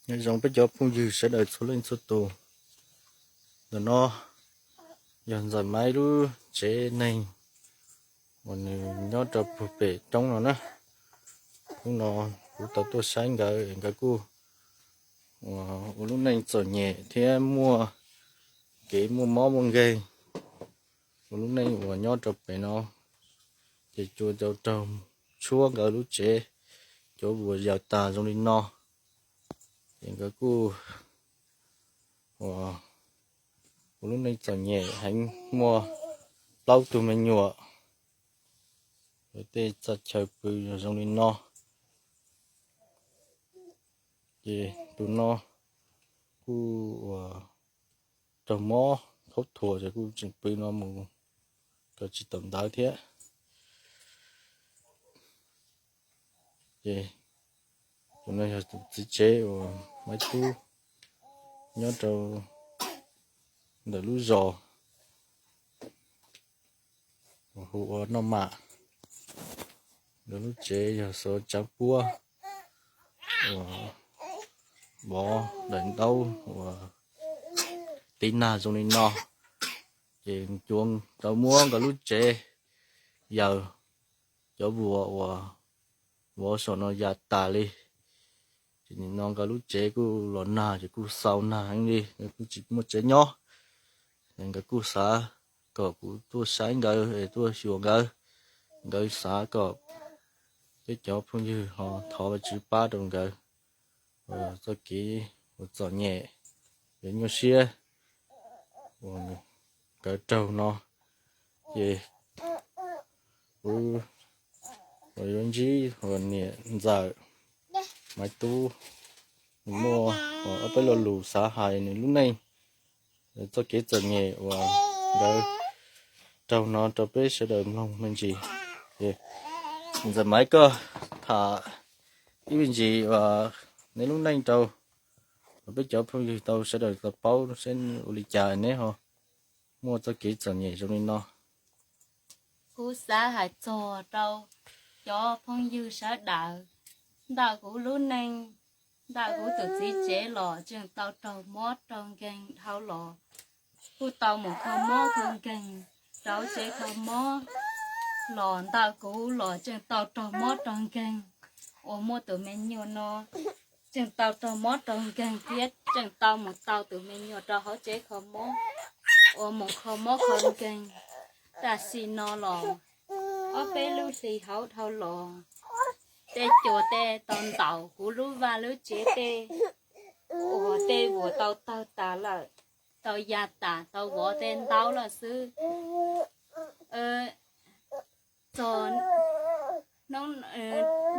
Nyob zoo peb cov phooj ywg sawv daws txhua leej txhua tus. Ntawm no yog Ntxawm Maiv lub tsev neeg uas nws nyob rau puag pem roob no na. Hnub no kuv tau tuaj saib nkawd, nkawd kuj ua lub neej txom nyem thiab muaj kev muaj mob muaj nkeeg. Ua lub neej uas nyob rau pem no ces cua cau raug tshuab nkawd lub tsev, cov vuas yaws tas zoo li no. Ces nkawd kuj ua lub neej txom nyem heev, muaj plaub tug me nyuam, tej txaj chaw pw zoo li no. Ces tus no kuj ua raug mob khaub thuas ces kuj tseem pw no mus, kawm tsis tau ntawv thiab. Ces tus no yog tus txiv tsev uas Maiv Tub nyob rau ntawm lub zos uas hu ua Noj Mam. Nkawd lub tsev yog xov tsaav puab uas vov daim ntaub uas tib nag zoo li no. Ces cua tau muab nkawd lub tsev yaws, cov vuas uas vov saum no ya tas li. Ces nim no nkawd lub tsev kuj los nag ces kuj xau nag heev li, nkawd kuj tsis muaj tsev nyob. Nkawd kuj xav kom kuv tuaj saib nkawd es tuaj xyuas nkawd. Nkawd xav kom peb cov phooj ywg ho thov Vajtswv pab rau nkawd txoj kev uas txom nyem, kev nyuaj siab uas nkawd raug no. Ces kuv uas yuav ntsib uas niam Ntxawm Maiv Tub, nws muaj ob peb lo lus xav hais nws lub neej, txoj kev txom nyem uas nkawd raug no rau peb sawv daws mloog me ntsis. Ntxawm Maiv, koj tham ib me ntsis uas neb lub neej rau peb cov phooj ywg tau sawv daws tau paub seb ua li cas neb ho muaj txoj kev txom nyem zoo li no. Kuv xav hais txog rau cov phooj ywg sawv daws, ntawm kuv lub neej, ntawm kuv tus txiv tsev los tseem tau raug mob raug nkeeg dhau los, kuj tau mus kho mob kho nkeeg rau tsev kho mob, los ntawm kuv los tseem tau raug mob raug nkeeg, uas muaj tus me nyuam no tseem tau raug mob raug nkeeg thiab tseem tau mus tau tus me nyuam rau hauv tsev kho mob, uas mus kho mob kho nkeeg. Tam sim no los ob peb lub hlis hauv dhau los, tej cua tej tau ntaus kuv lub vaj lub tsev tej, uas tej vuas tau tawg tas lawm, tau ya tas tau vov tej ntaub lawm xwb. Txog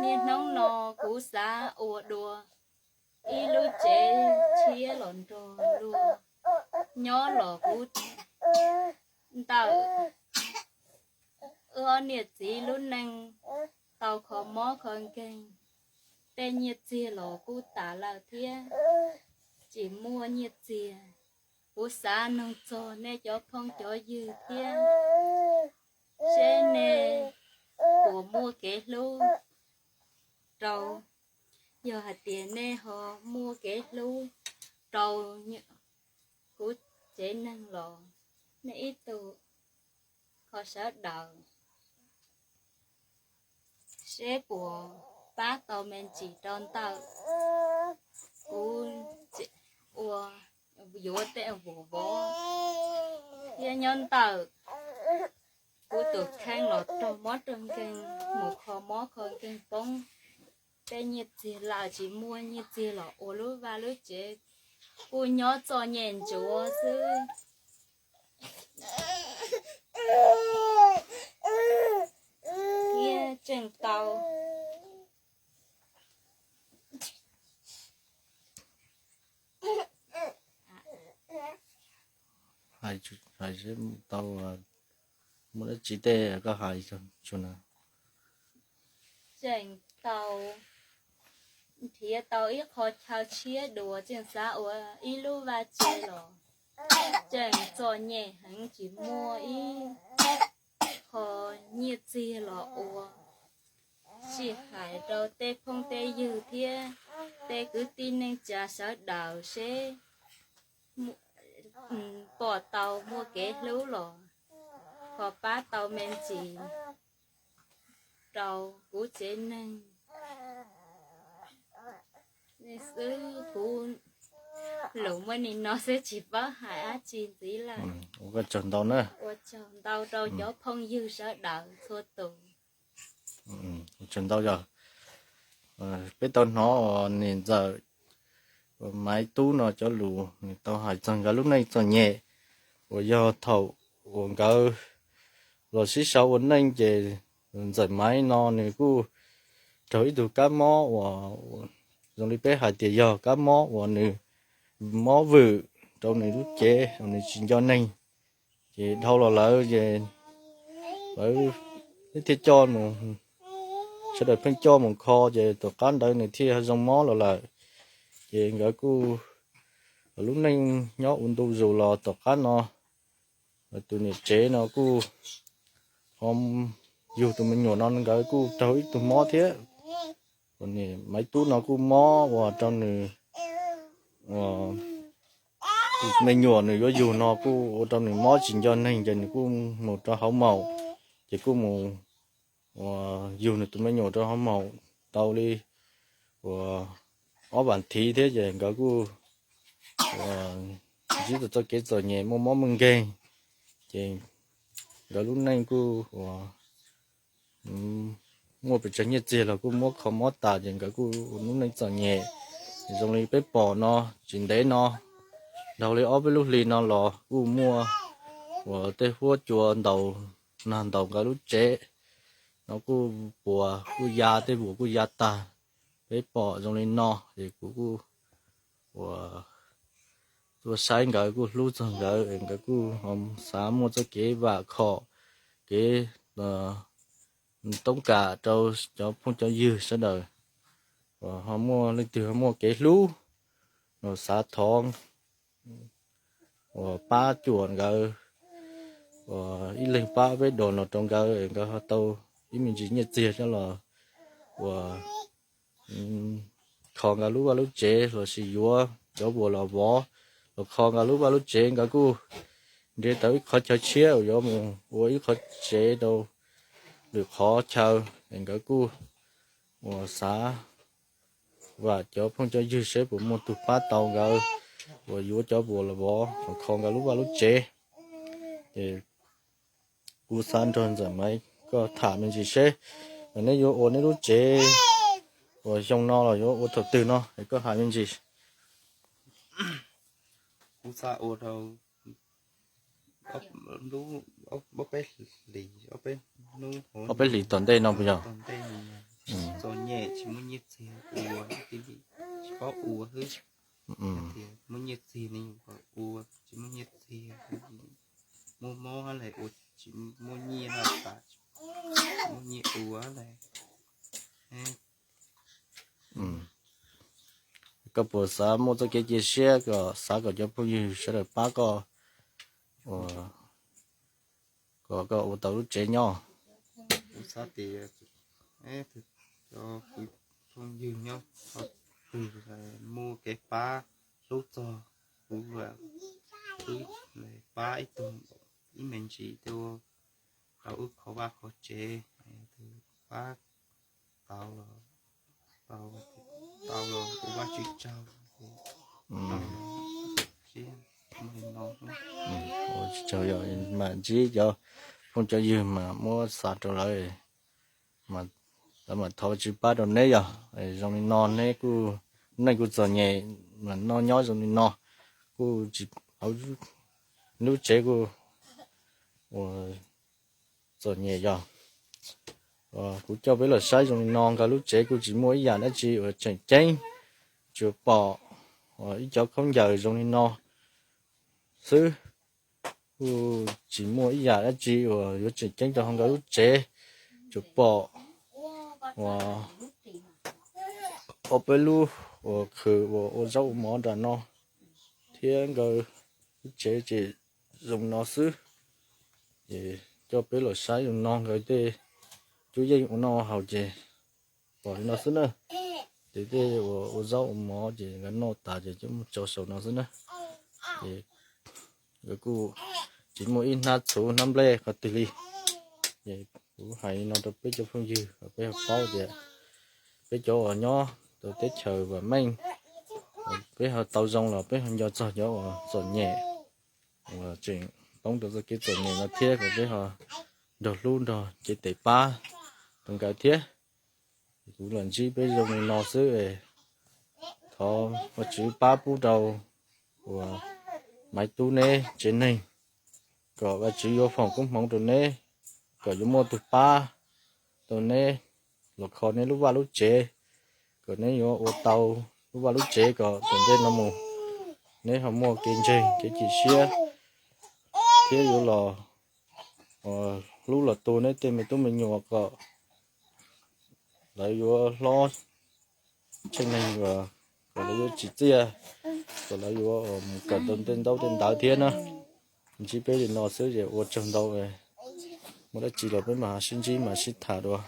niaj hnub no kuv xav ua dua ib lub tsev tshiab los nrog luag nyob los kuv ntawm wb ob niam txiv lub neej tau kho mob kho nkeeg, tej nyiaj txiag los kuj tas lawm thiab tsis muaj nyiaj txiag. Kuv xav noog txog nej cov phooj cov ywg thiab, seb nej puas muaj kev hlub rau, yog hais tias nej ho muaj kev hlub rau kuv tsev neeg los nej ib tug kho sawv daws, seb puas pab tau me ntsis rau ntawm kuv ua yuav tej vos vov thiab nyob ntawm kuv tus kheej los raug mob raug nkeeg, mus kho mob kho nkeeg poob, tej nyiaj txiag lawm tsis muaj nyiaj txiag los ua lub vaj lub tsev kuj nyob txom nyem ntsuav xwb. Thiab tseem tau hais tau muaj dab tsi tej koj hais tsuag na. Tseem tau nrhiav tau ib qho chaw tshiab dua, tseem xav ua ib lub vaj tsev los tseem txom nyem heev, tsis muaj ib qho nyiaj txiag los ua. tsis hais rau tej phooj tej ywg thiab tej kwv tij neej tsa sawv daws seb pom tau muaj kev hlub los ho pab tau me ntsis rau kuv tsev neeg xwb. Kuv lus muaj li no xwb, tsis paub hais dab tsi ntxiv lawm. Ua tsaug ntau na. Ua tsaug ntau rau cov phooj ywg sawv daws txhua tus. Ua tsaug ntau yog peb tau hnov uas niam ntxawm uas Maiv Tub no cov lus nws tau hais txog nkawd lub neej txom nyem uas yog thaum uas nkawd los sib sau ua neej ces ntxawm Maiv no nws kuj raug ib tug kab mob uas zoo li peb hais tias yog kab mob uas nws mob vwm rau nws lub cev uas nws tsis nco neeg. Ces dhau los lawm ces lawv thiaj coj mus, sawv daws pheej coj mus kho ces tom qab ntawd nws thiaj zoo mob los lawm. Ces nkawd kuj lub neej nyob ua ntu zus los tom qab no tus niam tsev no kuj ho yug tus me nyuam no nkawd kuj raug ib tug mob thiab. Tus niam Maiv Tub no kuj mob ua rau nws, tus me nyuam nws yuav yug no kuj ua rau nws mob tsis nco neeg ces nws kuj mus rau hauv maum, ces kuj mus uas yug nws tus me nyuam rau hauv maum tau li uas ob vas thiv thiab ces nkawd kuj uas ntsib txoj kev txom nyem muaj mob muaj nkeeg, ces nkawd lub neej kuj uas muaj pes tsawg nyiaj txiag los kuj muab kho mob tas ces nkawd kuj ua lub neej txom nyem zoo li peb pom no. Tsis ntev no, dhau li ob peb lub hlis no los kuj muaj uas tej huab cua ntaus nag ntaus nkawd lub tsev no kuj puas kuj ya, tej vuas kuj ya tag. Peb pom zoo li no ces kuv kuj uas tuaj saib nkawd kuj hlub txog nkawd, nkawd kuj xav muaj txoj kev vam khom, kev toob kam rau cov phooj cov ywg sawv daws uas ho muaj leej twg ho muaj kev hlub los xav thov uas pab cuam nkawd, uas ib leeg pab peb dos no rau nkawd, nkawd ho tau ib me ntsis nyiaj txiag coj los uas kho nkawd lub vaj lub tsev los sis yuav cov vuas los vov los kho nkawd lub vaj lub tsev. Nkawd kuj nrhiav tau ib qhov chaw tshiab uas yuav mus ua ib qhov tsev rau lwm qhov chaw es nkawd kuj uas xav vam cov phooj cov ywg seb puas muaj tus pab tau nkawd uas yuav cov vuas los vov los kho nkawd lub vaj lub tsev. Es kuv xav nrog ntxawm Maiv koj tham me ntsis seb neb yuav ua neb lub tsev uas xyoo no los yuav ua thaum twg no es koj hais me ntsis. Kuv xav ua rau ob peb hlis, ob peb hnub, ob peb hlis tom ntej no puas yog? Txom nyem tsis muaj nyiaj txiag ua, tsis paub ua xwb. Tias muaj nyiaj txiag ne kom ua, tsis muaj nyiaj txiag, muaj mob lawm ua, tsis muaj nyiaj lawm tas, tsis muaj nyiaj ua lawm. Koj puas xav muaj txoj kev cia siab kom xav kom cov phooj ywg sawv daws pab koj, kom koj ua tau lub tsev nyob? Kuv xav tias cov phooj ywg nyob qhov twg muaj kev pab hlub txog kuv, wb pab ib tug, ib me ntsis tuaj rau wb kho vaj kho tsev, pab tau los, tau, tau los ua Vajtswv tsaug. Ua tsaug, yog mam ntsib cov phooj cov ywg mas muab xa rau lawv, lawv mam thov Vajtswv pab rau neb. Yog zoo li no neb kuj, neej kuj txom nyem, mas noj nyob zoo li no kuj tsis, lub tsev kuj ua txom nyem. Yog kuv coj peb los saib zoo li no, nkawd lub tsev kuj tsis muaj ib yam dab tsi uas tseem ceeb, tsuas pom ib cov khaub ncaws zoo li no xwb. Kuj tsis muaj ib yam dab tsi uas yuav tseem ceeb rau hauv nkawd lub tsev, tsuas pom uas ob peb lub uas khwm uas ua zaub ua mov nram no, thiab nkawd lub tsev ces zoo no xwb. Ces coj peb los saib zoo no, nkawd tej cub yeej ua noj haus ces Li no xwb na. Ces tej uas ua zaub ua mov ces nkawd noj tas ces coj mus tsau saum no xwb na. Ces nkawd kuj tsis muaj ib hnab txhuv hnab nplej qhov twg li. Ces kuv hais li no rau peb cov phooj ywg kom peb ho paub tias peb cov uas nyob rau teb chaws vam meej, peb ho tau zoo los peb ho nco txog cov uas txom nyem, uas tseem poob rau txoj kev txom nyem no thiab kom peb ho nrog hlub nrog cev tes pab rau nkawd thiab. Kuv los ntsib peb zoo li no xwb. Thov Vajtswv pab pub rau uas Maiv Tub neb tsev neeg, kom Vajtswv yuav foom koob hmoov rau neb, kom yuav muaj tus pab rau neb los kho neb lub vaj lub tsev, kom neb yuav ua tau lub vaj lub tsev kom tom ntej no mus neb ho muaj kev ntseeg kev chim siab thiab yuav los hlub los tu neb tej me tub me nyuam kom lawv yuav hlob tsev neeg, kom lawv yuav tsim txiaj, kom lawv yuav mus kawm tau tej ntaub tej ntawv thiab na. Ntsib peb li no xwb ces ua tsaug ntau. Muaj dab tsi los peb mam sib ntsib mam sib tham dua.